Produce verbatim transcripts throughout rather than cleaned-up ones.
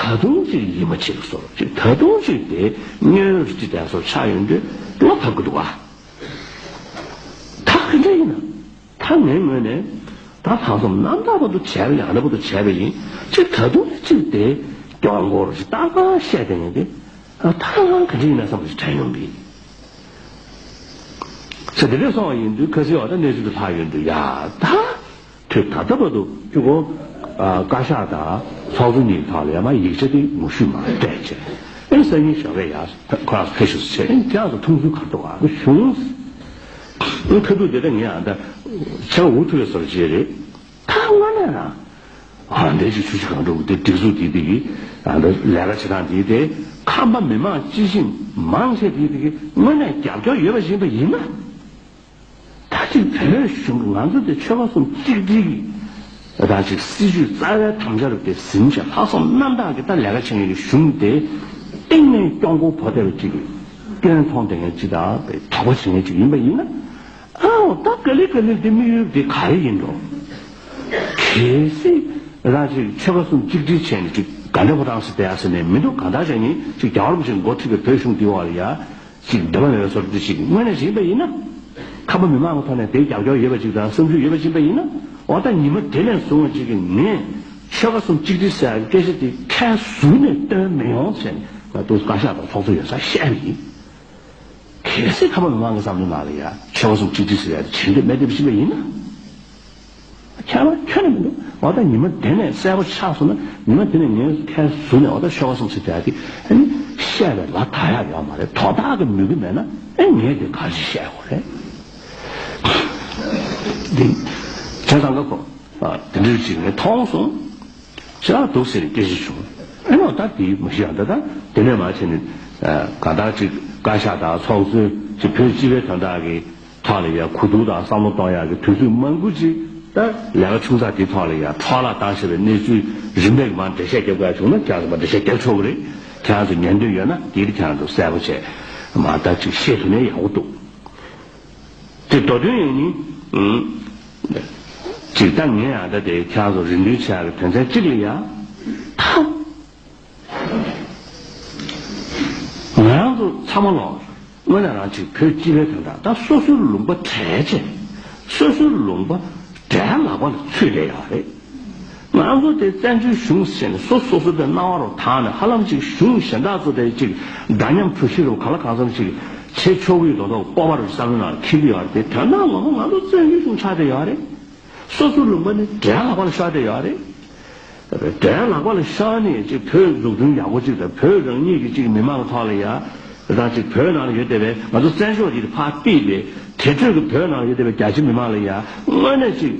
ད་དུང་ཅིག་ཡིད་མ་ཆེས་པའི་བཟོ་འདྲ་ཅིག་ད་དུང་ཅིག་དེ་སྨྱོ་ཡུལ་ཅིག་དེ་བཟོ་འདྲ་ཆགས་ཡོང་དུས་བློ་ཕམ་གྱི་འདུག་ག་ད་ག་འདྲ་ཡིན་ན། ད་ངའི་ངོས་ནས་ད་ལྷག་བསམ་རྣམ་དག་པོ་དུ་བྱས་པ་ཡང་འདྲ་པོ་དུ་བྱས་པ་ཡིན། ཅིག་ད་དུང་ཅིག་དེ་སྐྱོ་འགོར་ཞིག་ཏག་ཏག་བཤད་དེ་ངས་དེ་ད་ང་ག་འདྲ་ཡིན་ན་བསམ་པ་ཞིག་དྲན་ཡོང་གི། ཟེར་དེ་འདྲ་སོང་བ་ཡིན་དུས་ཁ་སང་འོ་ད་གནས་ཚུལ་དུ་ལྷག་ཡོང་དུས་ཡ་ད། དུས་ད་ལྟ་བར་དུ་ཁྱོད་ཁོ་བཀའ་ཤག་དང་ཚོགས་གཙོ་གཉིས་ཐོག་ལ་ཡང་མ་ཡིག་ཆ་དེ་ངོ་བཤུས་མ་སྤྲད་བྱས། ཨེ་སང་ཉིན་ཞོགས་པ་ཡར་ཁོ་རང་ཕེབས་ཤོག་ཟེར། ཨེ་ཁྱེད་རང་ཚོ་མཐོང་ཚུལ་ག་རེ་འདུག་ཨ་ཁོ་བྱུང་། ཨེ་ཁ་ཐུག་དེ་ལྟར་ངས་ཨ་ད་ཆང་འུ་ཐུག་པའི་བཟོ་འདྲ་ཅིག་རེད། ད་དངོས་གནས་རང་ཨ་འདྲ་ཞིག་ཆུ་ཆུ་གང་འགྲོ་གི་དེ་སྒྲིག་འཛུགས་དེ་དེ་གི་ཨ་ད་ལས་ཀ་བྱེད་སྟངས་དེ་དེ་ཁམས་པ་མི་མང་སྤྱི་བྱིངས་མང་ཆེ་དེ་དེ་གི་དངོས་གནས་རྒྱབ་སྐྱོར་ཡོད་པ་ཡིན་པ་ཡིན་ན། ད་ཅིག་བོད་གཞུང་གི་ང་ཚོ་དེ་ཆོལ་ཁ་གསུམ་གཅིག་སྒྲིལ་གྱི་ད་ཅིག་སྲིད་ཇུས་རྩ་བའི་དམ་བཅའ་རུ་དེ་ཟིན་བྱས་ལྷག་བསམ་རྣམ་དག་གིས་ད་ལས་ཀ་བྱེད་མཁན་གྱི་གཞུང་དེ་གཏིང་ནས་སྐྱོ་མགོ་བོ་བསྡད་པ་ཅིག་གི་སྐྱོན་མཐོང་བསྡད་མཁན་ཅིག་དང་དོགས་པ་བྱེད་མཁན་ཅིག་ཡིན་པ་ཡིན་ན། ཨའོ་ད་ག་ལེ་ག་ལེ་དེ་དམིགས་ཡུལ་དེ་ག་རེ་ཡིན་འགྲོ། གལ་སྲིད་རང་ཅིག་ཆོལ་ཁ་གསུམ་གཅིག་སྒྲིལ་བྱས་ནས་ཅིག་ག་འདྲ་པོ་རང་སེ་བསྡད་ཡ་ཟེར་ནས་མི་འདུག་གང་ལྟར་བྱས་ནས་ཅིག་རྒྱལ་བ་རིན་པོ་ཆེ་འགོ་ཁྲིད་པའི་བོད་གཞུང་འདིའི་འོག་ལ་ཡ། ཅིག་འདོད་པ་མེད་པའི་བཟོ་འདྲ་ཅིག་དངོས་གནས་ཡིན་པ་ཡིན་ན། ཁམས་པ་མི་མང་གི་ཐོག་ནས་དེའི་རྒྱབ་སྐྱོར་ཡོད་པ་ཅིག་དང་བསམ་ཚུལ་ཡོད་པ་ཅིག་ཡིན་པ་ཡིན་ན། འོ་ད་ཉི་མ་དེ་ནས་བཟུང་བ་ཅིག་གིས་ངས་ཆོལ་ཁ་གསུམ་གཅིག་སྒྲིལ་ཟེར་ཡག་སྐད་ཆ་དེ་ཁ་ཟུར་ནས་བཏོན་མི་ཡོང་ཟེར་ནས་ང་ཏོག་བཀའ་ཤག་དང་ཚོགས་གཙོ་ཡོད་སར་བཤད་པ་ཡིན། གལ་སྲིད་ཁམས་པ་མི་མང་གི་བསམ་བློའི་ནང་ལ་ཡ་ཆོལ་ཁ་གསུམ་གཅིག་སྒྲིལ་ཟེར་ཡག་དེ་བྱེད་འདོད་མེད་བསྡད་པ་ཅིག་ཡིན་ན། ཁྱད་པར་ཁྱོན་ནས་མི་འདུག་འོ་ད་ཉི་མ་དེ་ནས་གསལ་པོ་ཆགས་སོང་ན་ཉི་མ་དེ་ནས་ངས་ཁ་ཟུར་ནས་འོ་ད་ཆོལ་ཁ་གསུམ་ཟེར་དེ་ཨ་ནི་བཤད་པའི་ལ་ད་ཡག་ཡོད་མ་རེད། དོ་བདག་གི་མོས་གུས་མེད་ན་ཨེ་ངས་དེ་ག་རེ་བཤད་དགོས་རེད། འདི་བྱས་ཙང་ཀ་ཁོ་དེ་འདྲ་ཅིག་ངས་མཐོང་སོང་། ཞེ་དྲག་འདུག་ཟེར་སྐད་ཆ་བྱུང་། ཨེ་ནོ་ད་དེ་མ་གཞི་ཡང་ད་ད་དེ་ནས་མ་བྱས་ནས་ག་ད་ཅིག་བཀའ་ཤག་དང་ཚོགས་གཙོས་ཅིག་བོད་སྤྱི་པའི་དོན་དག་གི་ཐོག་ལ་ཡ་གོ་བསྡུར་དང་བསམ་བློ་གཏོང་ཡག་གི་དུས་ཚོད་མང་པོ་ཅིག་ད་ལས་ཀ་ཆུང་ཙག་དེའི་ཐོག་ལ་ཡ་འཕྲོ་བརླག་བཏང་བཞག་པའི་གནས་ཚུལ་རིམ་པས་མར་འགྲེལ་བཤད་རྒྱབ་དགོས་ཡ་བྱུང་ན་ཁྱེད་རང་ཚོ་མར་འགྲེལ་བཤད་རྒྱབ་ཆོག་གི་རེད། ཁྱེད་རང་ཚོ་ཉན་འདོད་ཡོད་ན་དེ་ཁྱེད་རང་ཚོ་གསལ་པོ་བྱས་མར་ད་ཅིག་བཤད་ཐུབ་ན་ཡག་པོ་འདུག་དེ་མདོ་དོན་ཡིན་ནི། ཅིག་ད་ངས་ཡང་ད་དེ་ཁྱེད་རང་ཚོ་རེ་འདུན་བྱེད་ཡག་གི་དོན་ཚན་གཅིག་ལ་ཡ། ད། ང་རང་ཚོ་ཚང་མ་ལོག་དངོས་གནས་རང་ཅིག་བོད་སྤྱི་པའི་དོན་དག་ད་སོ་སོའི་ལུང་པ་བྲལ་བྱས། སོ་སོའི་ལུང་པ་བྲལ་ལག་པ་ལ་ཚུད་བསྡད་ཡོད་རེད། ང་ཚོ་དེ་བཙན་བྱོལ་གཞུང་ཟེར་ནས་སོ་སོ་སོ་དེ་རྣ་བ་རུ་དག་ནས་ཧ་ལམ་ཅིག་གཞུང་གཞན་དག་ཚོ་དེ་ཅིག་འདྲ་མཉམ་གྲུ་བཞི་རུ་ག་ལ་གང་འཚམ་ཅིག་བྱེད་ཆོག་གི་ཡོད་མདོག་མདོག་སྤོབས་པ་རུ་བསམ་བློའི་ནང་འཁྱེར་གྱི་ཡོད་རེད། དེ་དོན་དག་ངོ་མ་ང་ཚོ་བཙན་བྱོལ་གཞུང་ཆགས་བསྡད་ཡོད་རེད། སོ་སོའི་ལུང་པ་ནི་བྲལ་ལག་པ་ལ་ཤོར་བསྡད་ཡོད་རེད། བྲལ་ལག་པ་ལ་ཤོར་ནས་ཅིག་བོད་འཛུགས་སྐྲུན་ཡག་པོ་ཅིག་དང་བོད་རང་ཉིད་ཀྱི་ཅིག་མི་མང་གི་ཐོག་ལ་ཡ། རང་ཅིག་བོད་ནང་ལ་ཡོད་བསྡད་པའི་ང་ཚོ་བཙན་བྱོལ་འདི་ཕར་ཕུད་པའི་དེ་འཕྲོས་ཀྱི་བོད་ནང་ལ་ཡོད་བསྡད་པའི་རྒྱ་ཆེ་མི་མང་ལ་ཡ་དངོས་གནས་ཅིག་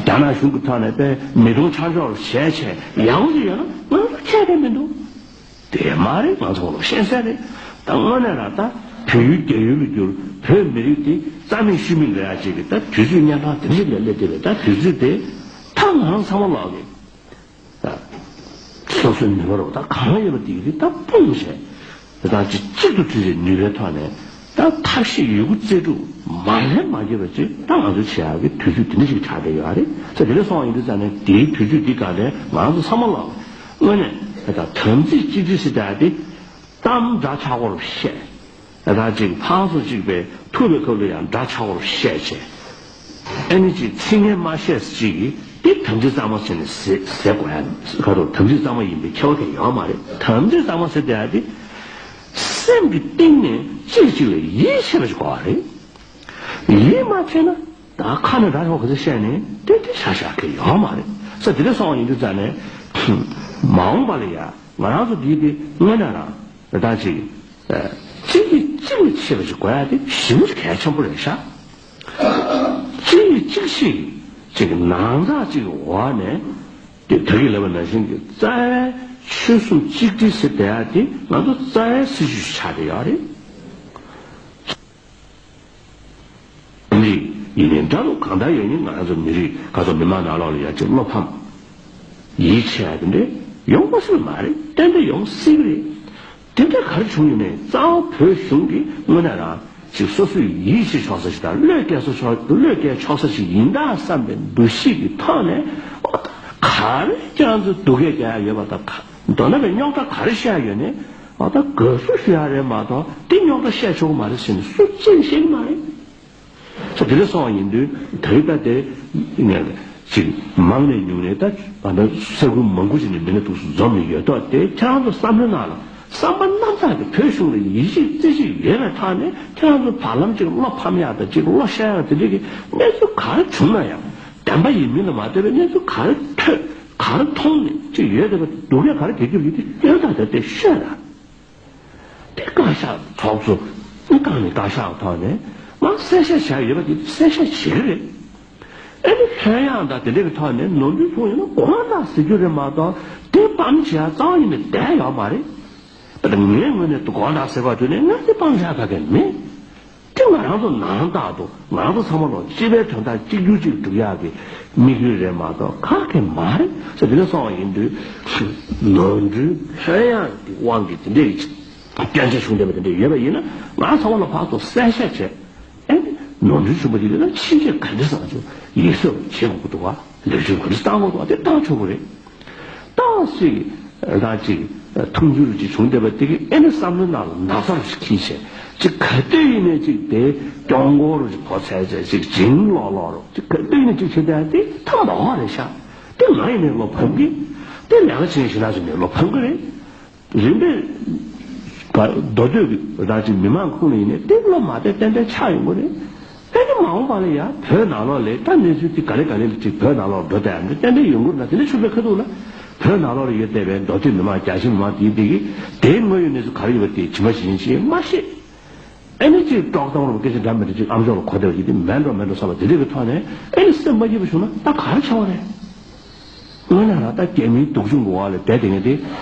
རྒྱ་ནག་གཞུང་གི་ཐོག་ནས་དཔེ་མི་གདུང་ཆ་འཇོག་བྱས་བྱས་ཡག་པོ་ཅིག་ཡོད་ན་ང་ཚོ་ཁྱད་དེ་མི་འདུག་དེ་མ་རེད། ང་ཚོ་ལ་ཤེས་གསལ་རེད། ད་དངོས་གནས་རང་ད་བོད་ཡུལ་རྒྱ་ཡུལ་ལ་བསྒྱུར། བོད་མི་རིགས་དེ་རྩ་མེད་ཤུལ་མེད་འགྲོ་ཡ་ཅིག་གི་ད་དུས་ཚོད་གཉན་འཕྲང་དེ་འདྲ་ཞིག་ལ་སླེབས་བསྡད་པའི་ད་དུས་ཚོད་དེ་ད་ང་རང་ཚང་མ་ལོག་གི་ད་སོ་སོའི་ནུས་པ་རོགས་ད་གང་ཡོད་པ་དེ་གི་ད་སྤུངས་བྱས་ད་ཅིག་གཅིག་ཏུ་བསྒྲིལ་བའི་ནུས་པའི་ཐོག་ནས་ད་ཐབས་ཤེས་ཡོད་རྒུ་རྩལ་སྤྲུགས་མ་ལྷད་མ་འགྱོད་པ་ཅིག་ད་ང་ཚོ་བྱེད་ཡ་གི་དུས་ཚོད་དེ་འདྲ་ཞིག་ཆགས་བསྡད་ཡོད་རེད། ས་དེ་འདྲ་སོང་བ་ཡིན་དུས་ཙང་ནས་དེའི་དུས་ཚོད་འདི་ག་ནས་ང་ཚོ་ཚང་མ་ལོག་དངོས་གནས་ད་དམ་ཚིག་གཅིག་སྒྲིལ་ཟེར་ཡ་དེ། གཏམ་འདྲ་ཆགས་པར་བཤད། ད་ཅིག་ཕངས་སུ་གཅིག་པའི་ཐུག་པའི་སྐབས་ལ་ཡང་འདྲ་ཆགས་པར་བཤད་བྱས། ཨ་ནི་ཅིག་ཚིག་ངན་མ་བཤད་ཅིག་གིས་དེ་དམ་ཚིག་གཙང་མ་ཟེར་ནས་ཟེར་ཟེར་དགོས་ཡ་ཁ་ཐོག་དམ་ཚིག་གཙང་མ་ཡིན་པའི་ཁྱད་པར་གང་ཡོད་མ་རེད། དམ་ཚིག་གཙང་མ་ཟེར་བསྡད་ཡ་དེ་སེམས་ཀྱི་གཏིང་ནས་གཅིག་གཅིག་ལ་ཡིད་ཆེས་པ་ཞིག་དགོས་པ་རེད། ཡིད་མ་ཆེས་ན་ད་ཁ་ནས་འདྲ་ཆགས་ག་ཚོད་བཤད་ནས་དེ་དེ་ཆ་བཞག་གི་ཡོད་མ་རེད། ས་དེ་འདྲ་སོང་བ་ཡིན་དུས་ཙང་ནས་མ་འོངས་པ་ལ་ཡ་ང་རང་ཚོ་འདི་དེ་དངོས་གནས་རང་ད་ཅིག་གཅིག་གིས་གཅིག་ལ་ཆེས་པ་ཞིག་དགོས་ཡ་དེ་ཞེ་པོ་གལ་ཆེན་པོ་རེད་ཤག་གཅིག་གིས་གཅིག་ཤེས་ཀྱི་ཅིག་ནང་ཚགས་ཅིག་འོག་ནས་དེ་ད་གིན་ལབ་པ་ནང་བཞིན་གྱི་རྩ་བའི་ཆོལ་གསུམ་གཅིག་སྒྲིལ་ཟེར་བསྡད་ཡ་དེ་ང་ཚོ་རྩ་བའི་སྲིད་ཇུས་ཤིག་ཆགས་བསྡད་ཡོད་རེད། མི་ཡིན་ནའི་འདྲ་འདུག་གང་ལྟར་ཡོད་ནི་ང་ཚོ་མི་རིགས་ཁ་ཐོག་མི་མང་ནང་ལོགས་ལ་ཡ་ཅིག་བློ་ཕམ་ཡིད་ཆེས་ཡ་དེ་འདྲ་ཡོང་མ་སྲིད་པ་མ་རེད། ཏན་ཏན་ཡོང་སྲིད་ཀྱི་རེད། དེ་འདྲ་ག་རེ་བྱུང་ཡོད་ནའི་རྩ་བ་བོད་གཞུང་གིས་དངོས་གནས་རང་ཅིག་སོ་སོས་ཡིད་ཆེས་ཆོག་ས་ཞིག་དང་བློས་འགེལ་ས་ཆོག་བློས་འགེལ་ཆོག་ས་ཞིག་ཡིན་ད་བསམ་པའི་འདུ་ཤེས་ཀྱི་ཐོག་ནས་ཨོ་ད་ག་ ག་རེ་ཁྱེད་རང་ཚོས་སྡུག་སྐད་རྒྱག་ཡ་ཡོད་པ་དང་། མདོར་ན་བའི་རྙོག་དྲ་ག་རེ་བཤད་ཡ་ཡོད་ནས། ཨ་ད་དགའ་བསུ་ཞུ་ཡ་རེད་མ་གཏོགས་དེ་རྙོག་དྲ་བཤད་ཆོག་གི་མ་རེད་ཟེར་ནས་སུ་གཅིག་བཤད་ཀྱི་མ་རེད། ས་དེ་འདྲ་སོང་བ་ཡིན་དུས་ད་རེས་ད་དེ་ངས་ཅིག་མང་ནས་ཉུང་ནས་ད་ང་ཚོ་ས་ཁུལ་མང་པོ་ཞིག་ནས་མི་སྣ་འདུག་སེ་འཛོམས་ནས་ཡོད་དོ། དེ་ཁྱེད་རང་ཚོ་བསམ་བློའི་ནང་ལ། བསམ་པ་རྣམ་དག་གིས་བོད་གཞུང་ལ་ཡིད་ཆེས་རྩེ་གཅིག་ཡོད་པའི་ཐོག་ནས། ཁྱེད་རང་ཚོ་བར་ལམ་ཅིག་བློ་ཕམ་ཡག་དང་ཅིག་བློ་ཤོར་ཡག་དེ་འདྲ་གི་གནས་ཚུལ་ག་རེ་བྱུང་ན་ཡང་། བདེན་པ་ཡིན་མིན་ལ་མ་ལྟོས་པའི་གནས་ཚུལ་ག་རེ་ཐོས་ག་རེ་མཐོང་ནས་ཅིག་ཡོད་བསྡད་པ་སྡུག་སྐད་ག་རེ་རྒྱག་རྒྱུ་ཡོད་དེ་སྐྱོན་དང་དེ་དེ་ཤོད་ར། དེ་བཀའ་ཤག་ཚོགས་གཙོ་བཀའ་ནས་བཀའ་ཤག་ཐོག་ནས་མར་གསལ་བཤད་བྱ་ཡོད་པ་དེ་གསལ་བཤད་བྱེད་ཀྱི་རེད། ཨེ་ནི་ལྷོད་ཡངས་དང་དེ་འདྲ་གི་ཐོག་ནས་ནོར་འཁྲུལ་བྱུང་ཡོད་ན་དགོངས་དག་ཟེར་རྒྱུ་རེད་མ་གཏོགས་དེ་སྤམ་བྱེད་ཡ་རྩ་བ་ཉིད་ནས་བསྡད་ཡོད་མ་རེད། ད་ངའི་ངོས་ནས་དགོངས་དག་ཟེར་བ་དུས་ནས་ང་དེ་སྤམ་བྱེད་ཡ་ག་གེ་མེད། དེ་ང་རང་ཚོ་ནང་རྟག་ཏུ་ང་ཚོ་ཚང་མ་ལོ་སྤྱི་པའི་དོན་དག་གཅིག་གྱུར་ཅིག་སྒྲུབ་ཡག་གི་དམིགས་ཡུལ་རེད་མ་གཏོགས་ག་གེ་མ་རེད་ཟེར། དེ་འདྲ་སོང་བ་ཡིན་དུས་ནོར་འཁྲུལ་ལྷོད་ཡངས་ཀྱི་དབང་གིས་དེ་འདྲའི་སྐྱོན་ཆ་བྱུང་བསྡད་པ་དེ་འདྲ་ཡོད་པ་ཡིན་ན་ང་ཚང་མ་ལ་ཕར་ཚུར་གསལ་བཤད་བྱས། ཨེ་ནི་ནོར་འཁྲུལ་བྱུང་བ་དེ་ལ་ཕྱིན་ཆད་ག་འདྲ་བསམ་བྱུང་ཡིད་གཟབ་བྱེད་དགོས་ཀྱི་འདུག་བ། ལེགས་བཅོས་ག་འདྲ་བཏང་དགོས་འདུག་བ། དེ་བཏང་ཆོག་གི་རེད། ཏོག་ཙམ་རང་ཅིག་མཐོང་ཆུང་ཅིག་བྱུང་བསྡད་པ་དེ་གིས་ཨེ་ནི་བསམ་བློའི་ནང་ལ་ན་ཚ་རུ་ཞིག་འཁྱེར་བྱས། ཅིག་ག་དུས་ཡིན་ནའི་ཅིག་དེ་སྐྱོ་མགོ་རུ་ཞིག་བོ་ཚ་བྱས། ཅིག་འཇིང་ལོག་ལོག་རུ་ཅིག་ག་དུས་ཡིན་ནའི་ཅིག་བྱེད་བསྡད་དེ་ཐབས་མ་བ་རེད་ཤག་དེ་ང་ཡིན་ནའི་བློ་ཕམ་གི། དེ་ལས་ཀ་བྱེད་མཁན་ཞིག་ན་ཞིག་ནས་བློ་ཕམ་གི་རེད། རིམ་པས་ག་མདོ་སྟོད་ཀྱི་རང་ཅིག་མི་མང་ཁོངས་ལ་ཡིན་ནའི་དེ་བློ་མ་བདེ་ཏན་ཏན་ཆགས་ཡོང་གི་རེད། ཨེ་ནི་མ་འོངས་པ་ལ་ཡ་བོད་ནང་ལོགས་ལ་ད་གནས་ཚུལ་དེ་ག་ལེ་ག་ལེ་ལ་ཅིག་བོད་ནང་ལོགས་འགྲོ་བསྡད་ཡ་འདི་ཏན་ཏན་ཡོང་གི་རེད་ན། དེ་འདྲ་ཤུགས་པའི་ཁ་ཐུག་ལ་བོད་ནང་ལོགས་ལ་ཡོད་བསྡད་པའི་མདོ་སྟོད་མི་མང་རྒྱ་ཆེ་མི་མང་དེའི་དེ་གི་དེའི་དངོས་ཡོད་གནས་ཚུལ་ག་རེ་ཡོད་པ་དེ་ཇི་མ་ཇི་བཞིན་ཞིག་མ་ཤེས། ཨེ་ནི་ཅིག་ཀྲོག་ཀྲོག་རུ་སྐད་ཆ་འདྲ་མི་འདྲ་ཅིག་ཨ་མཆོག་ལ་གོ་བདེ་བ་ཞིག་དེ་མེད་འགྲོ་མེད་འགྲོ་བསམ་པ་དེ་འདྲ་གི་ཐོག་ནས་ཨེ་ནི་སེམས་མ་སྐྱིད་པ་བྱུང་ན་ད་ག་རེ་བྱ་བ་རེད། དངོས་གནས་རང་ད་རྒྱ་མིའི་སྡུག་སྦྱོང་གི་འོག་ལ་བསྡད་དེ་ངས་དེ་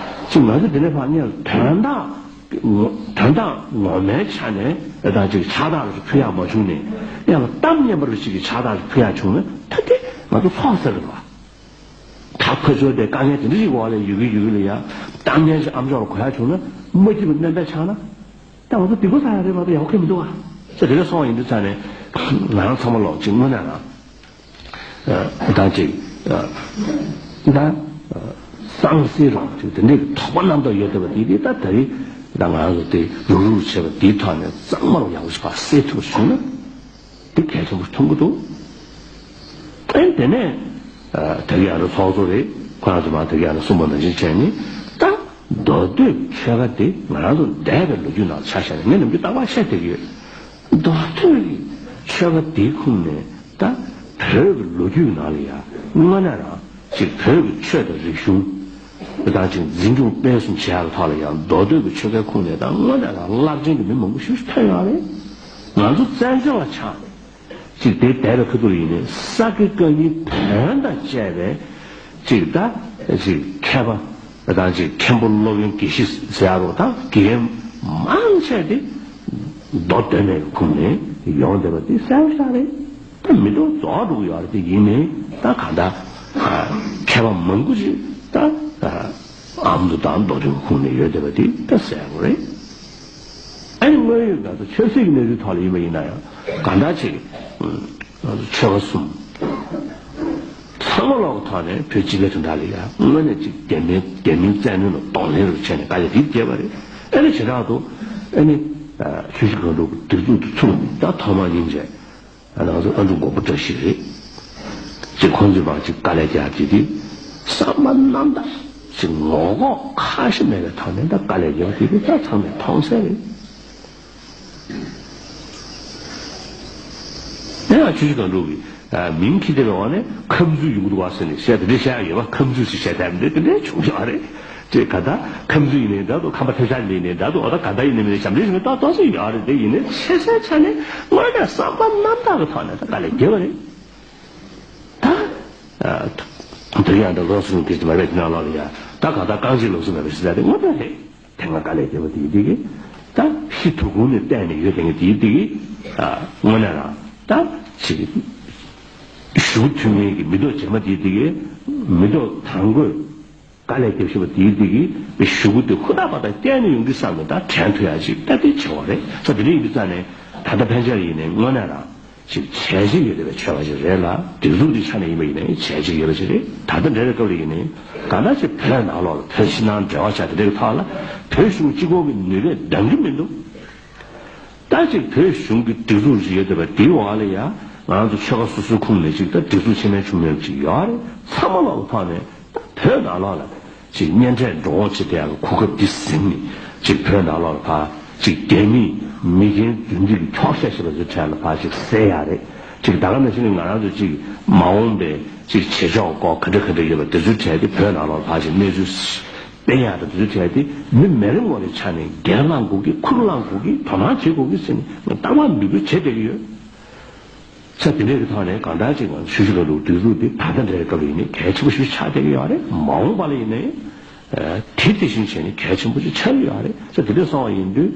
ཅིག་ང་ཚོ་འདི་ནས་ཕར་ངས་དོན་དག་དོན་དག་ངོ་མའི་ཆ་ནས་ཨེ་ད་ཅིག་ཕྱག་རྟགས་རུ་ཕུལ་ཡག་མ་བྱུང་ནས་ཡང་ལ་གཏམ་སྙན་པ་རུ་ཞིག་གི་ཕྱག་རྟགས་རུ་ཕུལ་ཡག་བྱུང་ན་ད་དེ་ང་ཚོ་ཚོགས་ཟེར་གི་རེད་བ། ད་ཕར་ཚུར་དེ་དཀའ་ངལ་དེ་འདྲ་ཞིག་འོག་ལ་ཡོད་གི་ཡོད་གི་ལ་ཡ་གཏམ་སྙན་ཞིག་ཨ་མཆོག་ལ་གོ་ཡག་བྱུང་ན་མ་སྐྱིད་པ་གནོན་པའི་ཆགས་ན། ད་ང་ཚོ་སྡིག་པ་བསགས་ཡ་རེད་མ་གཏོགས་ཡག་པོ་ཁེལ་མི་འདུག་ཨ། ཟེར་དེ་འདྲ་སོང་བ་ཡིན་དུས་ཙང་ནས་ང་རང་ཚང་མ་ལོག་ཅིག་དངོས་གནས་རང་ཨ་ད་ཅིག་ཨ་ད་ཨ་སངས་སེ་རང་ཅིག་དེ་འདྲའི་དོགས་པ་རྣམ་དག་ཡོད་བསྡད་པ་དེ་དེ་ད་ད་རེས་ད་ང་ཚོ་དེ་རུག་རུག་བྱས་པ་དེའི་ཐོག་ནས་གཙང་མ་ལོག་ཡག་པོ་ཞིག་ཕར་སེལ་ཐུབ་པ་བྱུང་ན། དེ་གལ་ཆེན་པོ་མཐོང་གི་འདུག་ཨེ་དེ་ནས་ཨ་ད་གི་ཨ་རུ་ཚོགས་གཙོ་རེད། ཁོ་རང་ཚོ་མ་ད་གི་ཨ་རུ་གསུངས་པ་ནང་བཞིན་བྱས་ནས་ད་མདོ་སྟོད་ཆོལ་ཁ་དེ་ང་རང་ཚོ་འདས་པའི་ལོ་རྒྱུས་ནང་ཆ་བཞག་ནས་ངས་ནམ་རྒྱུན་རྟག་པར་བཤད་བསྡད་ཀྱི་ཡོད། མདོ་སྟོད་ཀྱི་ཆོལ་ཁ་དེའི་ཁུངས་ནས་ད་བོད་ཀྱི་ལོ་རྒྱུས་ནང་ལ་ཡང་དངོས་གནས་རང་ཅིག་བོད་ཀྱི་ཆོས་དང་རིག་གཞུང་དང་ཅིག་འཛིན་སྐྱོང་སྤེལ་གསུམ་བྱེད་ཡག་གི་ཐོག་ལ་ཡང་མདོ་སྟོད་ཀྱི་ཆོལ་ཁའི་ཁུངས་ནས་ད་དངོས་གནས་རང་རླབས་ཆེན་གྱི་མི་མང་པོ་ཞེ་པོ་ཅིག་ཐོན་ཡོད་རེད། ང་ཚོ་བཙན་བྱོལ་བ་ཆགས་ནས་ཅིག་དེ་འདས་པའི་ཁ་ཐུག་ལ་ཡིན་ནའི་ས་དགེ་བཀའ་རྙིང་བོན་དང་བཅས་པའི་ཅིག་ད་ཅིག་མཁས་པ་དང་ཅིག་མཁན་པོ་སློབ་དཔོན་དགེ་བཤེས་ཟེར་ཡག་རོ་ད་དགེ་རྒན་མང་ཆེ་དེ་མདོ་སྟོད་སྨད་ཀྱི་ཁུངས་ནས་ཡོང་བསྡད་པ་དེ་གསལ་པོ་ཞིག་རེད། ད་མི་འདུག་རྫོགས་འགྲོ་གི་ཡོད་རེད། དེ་ཡིན་ནའི་ད་གང་ལྟར་ཨ་མཁས་པ་མང་པོ་ཅིག་ད་ཨ་ཨ་མདོ་དང་མདོ་སྟོད་ཀྱི་ཁུངས་ནས་ཡོད་བསྡད་པ་དེ་ད་གསལ་པོ་རེད། ཨ་ནི་དངོས་ཡོད་ང་ཚོ་ཆབ་སྲིད་ཀྱི་གནས་ཚུལ་ཐོག་ལ་ཡིན་པ་ཡིན་ན་ཡང་གང་ལྟར་ཅིག་ང་ཚོ་ཆོལ་ཁ་གསུམ་ཚང་མ་ལོག་གི་ཐོག་ནས་བོད་སྤྱི་པའི་དོན་དག་ལ་ཡང་དངོས་གནས་ཅིག་རྒྱ་མིའི་རྒྱ་མིའི་བཙན་གནོན་ལ་གདོང་ལེན་རུ་བྱས་ནས་དཀའ་ལས་རིགས་བརྒྱབ་པ་རེད། ཨ་ནི་བྱེ་བྲག་ཏུ་ཨ་ནི་ཆུ་བཞི་སྒང་དྲུག་གི་སྒྲིག་འཛུགས་དེ་ཚུགས་ནས་ད་ཐོག་མ་ཉིན་བྱས། ང་ཚོ་ཨ་འབྲུག་མགོན་པོ་བཀྲ་ཤིས་རེད། ཅེས་ཁོང་ཚོས་མར་ཅིག་དཀའ་ལས་རྒྱག་བྱས་ཏེ་བསམ་པ་རྣམ་དག་ཅིག་ངོ་ལྐོག་ཁ་ཞེ་མེད་པའི་ཐོག་ནས་ད་དཀའ་ལས་རྒྱག་པ་དེ་ད་ཚང་མས་མཐོང་གསལ་རེད། དེ་ཡང་ཆུ་བཞི་སྒང་དྲུག་གི་མིང་ཁྱེར་བསྡད་པའི་འོག་ནས་ཁམས་ཚུལ་ཡོང་གི་འདུག་བ་ཟེར་ནས་བཤད་དེ་འདྲ་བཤད་ཡ་ཡོད་པ། ཁམས་ཚུལ་ཞིག་བཤད་ཐབས་འདྲ་དེ་འདྲ་བྱུང་ཡོད་རེད། ཅེས་ག་ད་ཁམས་ཚུལ་ཡིན་ནའི་འདྲ་འདུག་ཁམས་པ་ཐབས་ཤར་ཡིན་ནའི་འདྲ་འདུག་ཨོ་ད་ག་ད་ཡིན་ནའི་མིན་ནའི་ཞབས་འདྲེན་ཞིག་མི་ཏོག་ཏོག་ཙམ་ཡོད་རེད། དེ་ཡིན་ནའི་ཆེ་སའི་ཆ་ནས་དངོས་གནས་བསམ་པ་རྣམ་དག་གི་ཐོག་ནས་ད་དཀའ་ལས་རྒྱབ་པ་རེད། ད་ཨ་དེ་ཡང་ད་ལོ་སུམ་ཅུ་མ་རེད་དེ་ནང་ལོགས་ལ་ཡ་ད་ག་ད་རྐང་རྗེས་ལོ་སུམ་མེད་པ་ཞིག་ད་དེ་དངོས་གནས་རེད། དེ་སྔ་དཀའ་ལས་རྒྱབ་པ་དེ་ཡིན་དེ་གི་ད་ཕྱི་དོ་དགོང་ནས་བལྟས་ནས་ཡོད་དེ་ངས་དེ་ཡིན་དེ་གི་ཨ་དངོས་གནས་རང་ད་ཅིག་གཞུག་གུ་མཐུད་མཁན་གྱི་མི་ཐོག་རྗེས་མ་དེ་དེ་གི་མི་ཐོག་དང་པོས་དཀའ་ལས་རྒྱབ་བཞིན་པ་དེའི་དེ་གི་གཞུག་གུ་དེ་ཧུར་ཐག་པ་དང་བསྟན་ནས་ཡོང་གི་བསམ་ནས་ད་དྲན་ཐུབ་ཡ་ཅིག་ད་དེ་བྱེད་པ་རེད། ས་དེ་འདྲ་ཡིན་དུས་ཙང་ནས་ད་ལྟ་ཕན་ཆད་ཡིན་ནའི་དངོས་གནས་རང་ ཅིག་བྱས་རྗེས་ཡོད་བསྡད་པའི་ཆོས་པ་ཞིག་རེད་ལ། སྒྲིག་འཛུགས་འདི་ཆ་ནས་ཡིན་པ་ཡིན་ནའི་བྱས་རྗེས་ཡོད་པ་ཞིག་རེད། ད་ལྟ་འདྲ་རེ་སྐབས་ལ་ཡིན་ནའི་གང་ལྟར་ཅིག་བོད་ནང་ལོགས་ལ་བོད་ཕྱི་ནང་འབྲེལ་བ་བྱ་དེ་འདྲ་གི་ཐོག་ལ་བོད་གཞུང་གཅིག་པོ་གི་ནུས་པས་འདང་གི་མི་འདུག་ད་ཅིག་བོད་གཞུང་གི་སྒྲིག་འཛུགས་ཅིག་ཡོད་བསྡད་པ་དེའི་འོག་ལ་ཡ་ང་ཚོ་ཆོལ་ཁ་སོ་སོའི་ཁོངས་ནས་ཅིག་ད་སྒྲིག་འཛུགས་ཆེ་མེད་ཆུང་མེད་ཅིག་ཡོད་རེད། ཚང་མ་ལོག་གི་ཐོག་ནས་ད་བོད་ནང་ལོགས་ལ། ཅིག་གཉེན་འཕྲད་འགྲོ་འོང་བྱེད་བསྡད་ཡག་གི་གོ་སྐབས་འདི་ཟིན་ནས་ཅིག་བོད་ནང་ལོགས་ལ་ཕར་ཅིག་རྒྱ་མིས་མི་རྒན་རྫུན་སྒྲིག་གི་འཁྱོག་བཤད་བྱེད་པ་ཚོའི་གྲས་ལ་ཕར་ཅིག་གསལ་ཡག་རེད། ཅིག་ད་ག་ནང་བཞིན་ང་རང་ཚོ་ཅིག་མ་འོངས་པའི་ཅིག་བྱེད་ཕྱོགས་སྐོར་ག་འདྲ་ག་འདྲ་ཡོད་པ་དེ་ཚོའི་གྲས་དེ་བོད་ནང་ལོགས་ལ་ཕར་ཅིག་གནས་ཚུལ་སྤེལ་ཡག་དང་དེ་ཚོའི་གྲས་དེ་མི་མེད་རིང་ངོ་རེའི་ཆ་ནས་འགན་བླངས་དགོས་ཀྱི། ཁུར་བླངས་དགོས་ཀྱི། དོ་སྣང་བྱེད་དགོས་ཀྱི་ཟེར་ནས་ང་རྟག་པར་འབོད་སྐུལ་བྱེད་བསྡད་ཀྱི་ཡོད། ས་དེ་འདྲའི་གི་ཐོག་ནས་གང་ལྟར་ཅིག་ང་ཚོ་ཆུ་བཞི་སྒང་དྲུག་སྒྲིག་འཛུགས་འདི་ད་ལྟ་འདྲའི་སྐབས་ཡིན་ནའི་གལ་ཆེན་པོ་ཞིག་ཆགས་བསྡད་ཀྱི་ཡོད་རེད། མ་འོངས་པ་ལ་ཡིན་ནའི་དེ་དེ་བཞིན་བྱས་ནས་གལ་ཆེན་པོ་ཞིག་ཆགས་ཀྱི་ཡོད་རེད། ས་དེ་འདྲ་སོང་བ་ཡིན་དུས་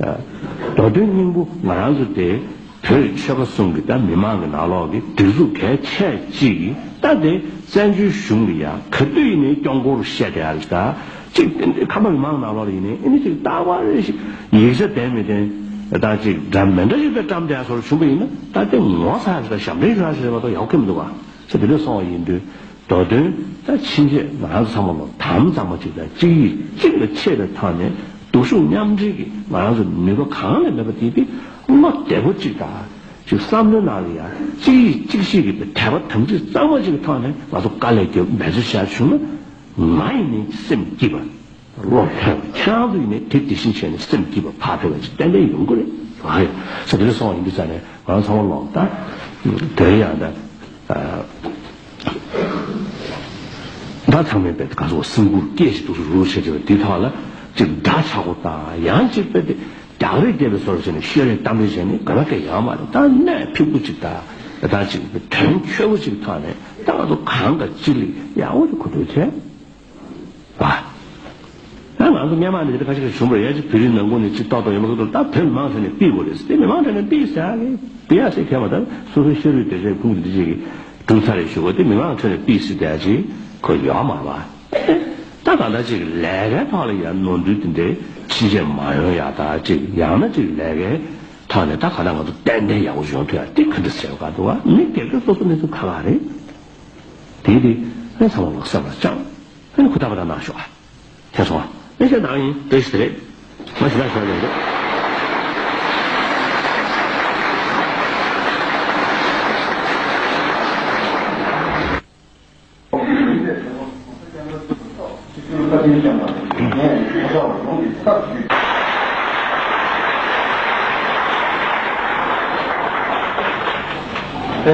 མདོ་དོན་སྙིང་པོ་ང་རང་ཚོ་དེ་བོད་ཆོལ་ཁ་གསུམ་གྱི་ད་མི་མང་གི་ནང་ལོགས་ཀྱི་སྒྲིག་འཛུགས་གལ་ཆེ་ཅིག་ད་དེ་བཙན་བྱོལ་གཞུང་གི་ཡ་ག་དུས་ཡིན་ནའི་སྐྱོང་སྐོར་བཤད་བསྡད་ཡ་རེད་ད། གཅིག་དེ་འདྲའི་ཁམས་པ་མི་མང་ནང་ལོགས་ལ་ཡིན་ནའི་ཨེ་ནི་གཅིག་ལྟ་བ་རེ་ཞིག་ཡིག་ཆ་ལྡན་མི་ལྡན་ད་གཅིག་འདྲ་མི་འདྲ་ཞིག་ད་བཀྲམ་བསྡད་སོར་བྱུང་བ་ཡིན་ན་ད་དེ་ངོ་ཚ་ཞིག་དང་ཞབས་འདྲེན་ཞུ་ཡ་ཞིག་རེད་མ་གཏོགས་ཡག་གི་མི་འདུག་ག་ས་དེ་འདྲ་སོང་བ་ཡིན་དུས་མདོ་དོན་ད་ཕྱིན་ཆད་ང་རང་ཚོ་ཚང་མ་ལོ་དམ་གཙང་མ་གཅིག་དང་གཅིག་ཡིད་གཅིག་ལ་ཆེས་པའི་ཐོག་ནས་སྡུག་ཤུགས་མཉམ་འབྲེལ་གྱི་ང་རང་ཚོ་ནུས་པ་གང་ལས་མེད་པ་དེ་དེ་བློ་བདེ་པོ་གཅིག་དང་གཅིག་བསམ་བློའི་ནང་ལ་ཡང་གཅིག་ཡིད་གཅིག་གཤིས་ཀྱི་དད་པ་དམ་ཚིག་གཙང་མ་གཅིག་གི་ཐོག་ནས་ང་ཚོ་དཀའ་ལས་རྒྱབ་འབད་རྩོལ་བྱ་བྱུང་ན། ང་ཡིན་ནའི་སེམས་སྐྱིད་པ། བློ་ལྷོད་པ། ཁྱེད་རང་ཚོ་ཡིན་ནའི་དེ་དེ་བཞིན་བྱས་ནས་སེམས་སྐྱིད་པ་ཕར་ཕེབས་པ་ཅིག་ཏན་ཏན་ཡོང་གི་རེད། ཡོང་གི་རེད། ས་དེ་འདྲ་སོང་བ་ཡིན་དུས་ཙང་ནས་ང་རང་ཚང་མ་ལོག་ད། དོན་ཡང་ད། ད་ཚང་མས་དཔེ་ག་ཚོད་སེམས་ཁུར་སྐྱེས་ཤིག་འདུག་སུ་རུ་བྱེད་བྱེད་པ་འདི་ཐོག་ལ་ཅིག་འདྲ་ཆགས་པོ་དང་ཡང་ཅིག་དཔེ་དེ་རྒྱག་རེས་རྒྱབ་པའི་སོར་བྱས་ནས་ཤོད་རེས་གཏམ་རེས་བྱས་ནས་དགོས་པ་དེ་ཡོད་མ་རེད། ད་གནད་ཕིགས་པོ་ཅིག་དང་ད་ཅིག་དོན་འཁྱོལ་པོ་ཅིག་ཐོག་ནས་ད་ང་ཚོ་གང་ག་ཅིག་ལ་ཡག་པོ་ཅིག་གོ་ཐོས་བྱས། བ། ད་ང་ཚོ་སྔོན་མ་ནས་དེ་འདྲ་ཁ་ཤས་ཁ་ཤས་བྱུང་བ་རེད། ཡ་ཅིག་བོད་རིགས་ནང་ཁུལ་ནས་ཅིག་ཏོག་ཏོག་ཡོད་མ་གཏོགས་ད་བོད་མི་མང་ཁྲོད་ནས་ཕུད་དགོས་རེད། དེ་མི་མང་ཁྲོད་ནས་ཕུད་ཟེར་ཡ་གི་ཕུད་ཡ་ཟེར་མཁན་མ་ད་སོ་སོའི་ཤ་རུས་གདོས་བཅས་ཁུངས་དེ་འདྲ་ཅིག་གི་གྲུབ་ཚར་རེད་ཞུ་དགོས། དེ་མི་མང་ཁྲོད་ནས་ཕུད་ཟེར་བསྡད་ཡ་ཅིག་ཁོ་ཡོད་མ་རེད་བ། ད་གང་ལྟར་ཅིག་ལས་ཀའི་ཐོག་ལ་ཡ་ནོར་འཁྲུལ་དེ་འདྲའི་ཕྱིན་ཆད་མ་ཡོང་ཡ་ད་ཅིག་ཡང་ན་ཅིག་ལས་ཀའི་ཐོག་ནས་ད་གང་ལྟར་ང་ཚོ་ཏན་ཏན་ཡག་པོ་ཡོང་ཐུབ་ཡ་དེ་ག་འདྲ་ཟེར་བ་ག་འདུག་བ། མི་སྒེར་གྱི་སོ་སོ་གནས་ཚུལ་ཁག་ཁག་རེད། དེ་དེ་ཨེ་ཚང་མ་ལོག་སེམས་ལ་བཅངས། ཨེ་ནི་ཁུ་ཐག་པ་དང་གནང་ཤོག་ཨ། ཐེ་སོང་ཨ། ཨེ་ཤ་ནང་ཡིན་བཀྲ་ཤིས་བདེ་ལེགས། མ་ཞི་ལ་ཞོག་ལེ་ལེ། དེ་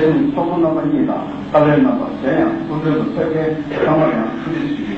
བཞིན་ཚོགས་གཙོ་རྣམ་པ་གཉིས་དང་ལྟ་བའི་རྣམ་པ་གཞན་ཡང་སྐུ་མགྲོན་དུ་ཕེབས་མཁན་ཚང་མར་ཡང་ཐུགས་རྗེ་ཆེ་ཞུ།